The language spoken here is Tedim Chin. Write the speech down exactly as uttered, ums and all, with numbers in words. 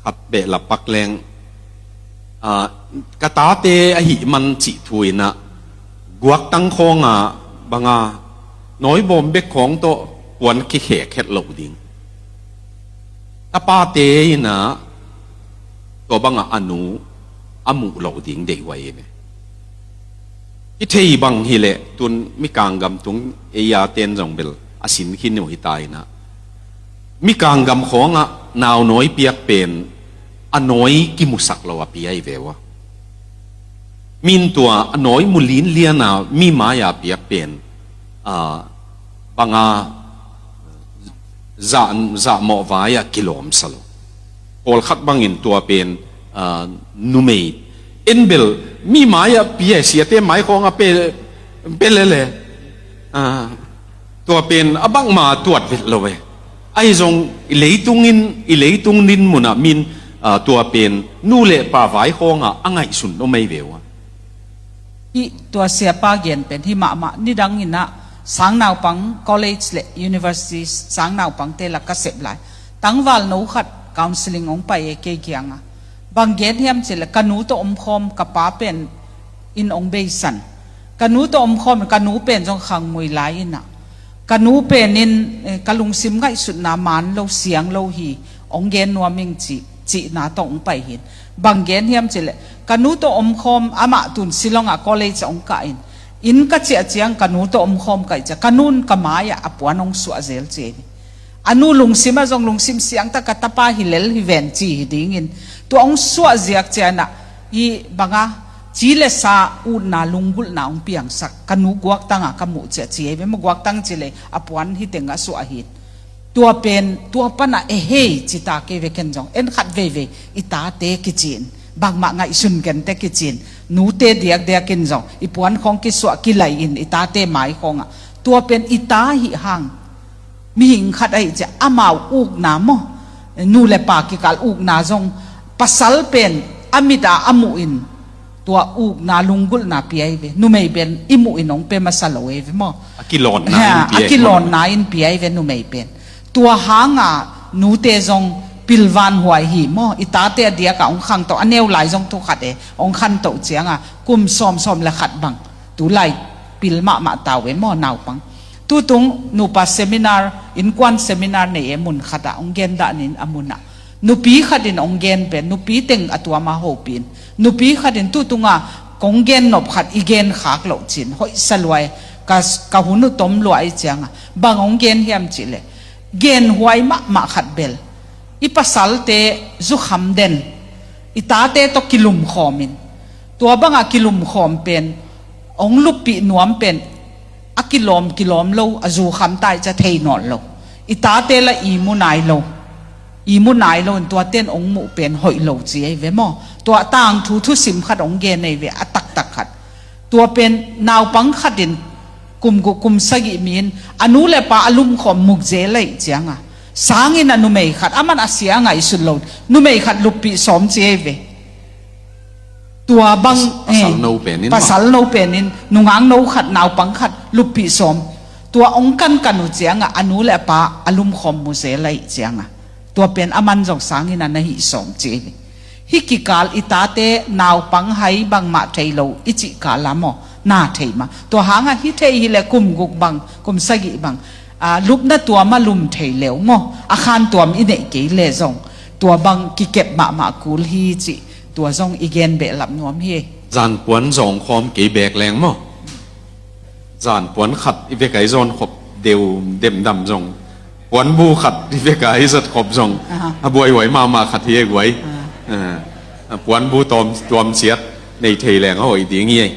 Khat beh la pak leng, ah, ka tate ahih man cih thu in ah, guaktang khawngah banga nawibawm bek khawng tawh puan kikhek het loh ding. Tapate in ah tua bangah a nu a muh loh ding deihhuai hi ve. Hih thei bang hileh tun Mikang gam tung ei a ten zong bel a sin khin uh hi ta in ah, Mikang gam khawngah naunawi piak pen a nawi kimusak lo a pi ahi ve uh a. Min tua a nawi mu linlian a mi mai-a piak pen, ah, banga zah, zahmawh vai-ah kilawmsa lo. Pawlkhat bangin tua pen, ah, numei en bel mi mai-ah pia, siate mai khawngah pe, pe lele. Ah, tua pen a bangma tuat vet lo e. Ahi zong i leitung in, i leitung din munah min, ah, tua pen nu le pa vai khawngah a ngaihsun om ahi ve uh a. Hih tua siapa gen pen hih mahmah, nidang in ah sangnaupang college le university sangnaupangte la ka sep lai, tangvalno khat counseling hong pai e kei kiangah. Bang gen hiam cih leh ka nu tawh omkhawm, ka pa pen in hong beisan. Ka nu tawh omkhawm, ka nu pen zong khangmui lai in ah, ka nu pen in, eh, ka lungsim ngaihsutna man lo, siang lo hi, hong gen nuam ing cih, cihna tawh hong pai hi in. Bang gen hiam cih leh ka nu tawh omkhawm, amah tun Shillong ah college hong kah in, inn ka ciah ciang ka nu tawh omkhawm ka hih ciang ka nu in ka mai-ah a puan hong suah zel ci hi. A nu lungsim ah zong lungsim siangtak, ka tapa hi lel hi ven ci hi dingin tua hong suah ziak ciangin ah, hih banga ci le sa utna, lunggulhna hong piangsak, ka nu guaktang a ka muh ciah ci hi ve maw, guaktang ci le a puan hi teng a suah hi. Tua pen, tua panah e hei ci ta kei ve ken zong. En khat veivei i tate kici in, bangmah ngaihsun kei inteh kici in, nute diakdiak in zong i puan khawng kisuah kilai in i tate mai khawngah. Tua pen i ta ahih hang, mihing khat ahih ciang amau ukna maw, nu le pa kikal ukna zong, pasal pen a mit a a muh in tua ukna, lunggulhna pia hi ve. Numei pen i muh in hong pia masa lo hi ve maw. A kilawnna in pia hi maw. A kilawnna in pia hi ve numei pen. Tua hanga nute zong pilvanhuai hi maw. I tate a diakah hong khangto, a neu lai zong thu khat e, hong khanto cianga kum sawmsawm le khat bang. Tulai pil mahmah ta uh e maw naupang. Tutung nupa seminar, innkuan seminar nei e, mun khatah hong gen dah nin a munah. Nupi khatin hong gen pen, nupi teng a tuama hopih in. Nupi khatin tutunga kong gen nop khat i gen khak loh cin hoihsa lua e, ka, ka hun uh tom lua ahih cianga. Bang hong gen hiam cih leh, genhuai mahmah khat bel, i pasalte zukham den, i tate tawh kilumkhawm in. Tua banga kilumkhawm pen, hong luppih nuam pen, a kilawm kilawm lo, a zukham ta ahih ciang thei nawn lo. I tate la i mu nai lo. I mu nai lo in tuate in hong muh pen hoih lo ci ahi ve maw. Tua tangthu thusim khat hong gen ahi ve, a taktak khat. Tua pen naupang khatin kum guk kum sagih mi in a nu le pa a lumkhawm mu zel ahih cianga, sangin a numei khat, aman a sia ngaihsun lo, numei khat luppih sawm ci ahi ve. Tua bang, pas-, pasal, eh, no pen in, pasal no pen in, nungak no khat, naupang khat luppih sawm. Tua hong kankan uh cianga a nu le a pa a lumkhawm mu zel ahih cianga, tua pen aman zong sangin a na hih sawm ci hi. Hih kikal i tate naupang hai bangmah thei lo i cih kal a maw, na thei mah. Tua hanga hih thei hileh kum guk bang, kum sagih bang, ah, lupna tuam a lum thei leu maw, a khan tuam i neih kei leh zong tua bang kikep mahmah kul hi cih tua zong i gen behlap nuam hi. Zanpuan zawng khawm kei beek leng maw. Zanpuan khat i vek a i zawn khop deuh demdam zong, puanbu khat i vek a i zat khop zong, aha, a buaihuai mahmah khat hi e guai. Ah. Ah, puanbu tawm, tuamsiat nei thei leng a hoih ding hi e.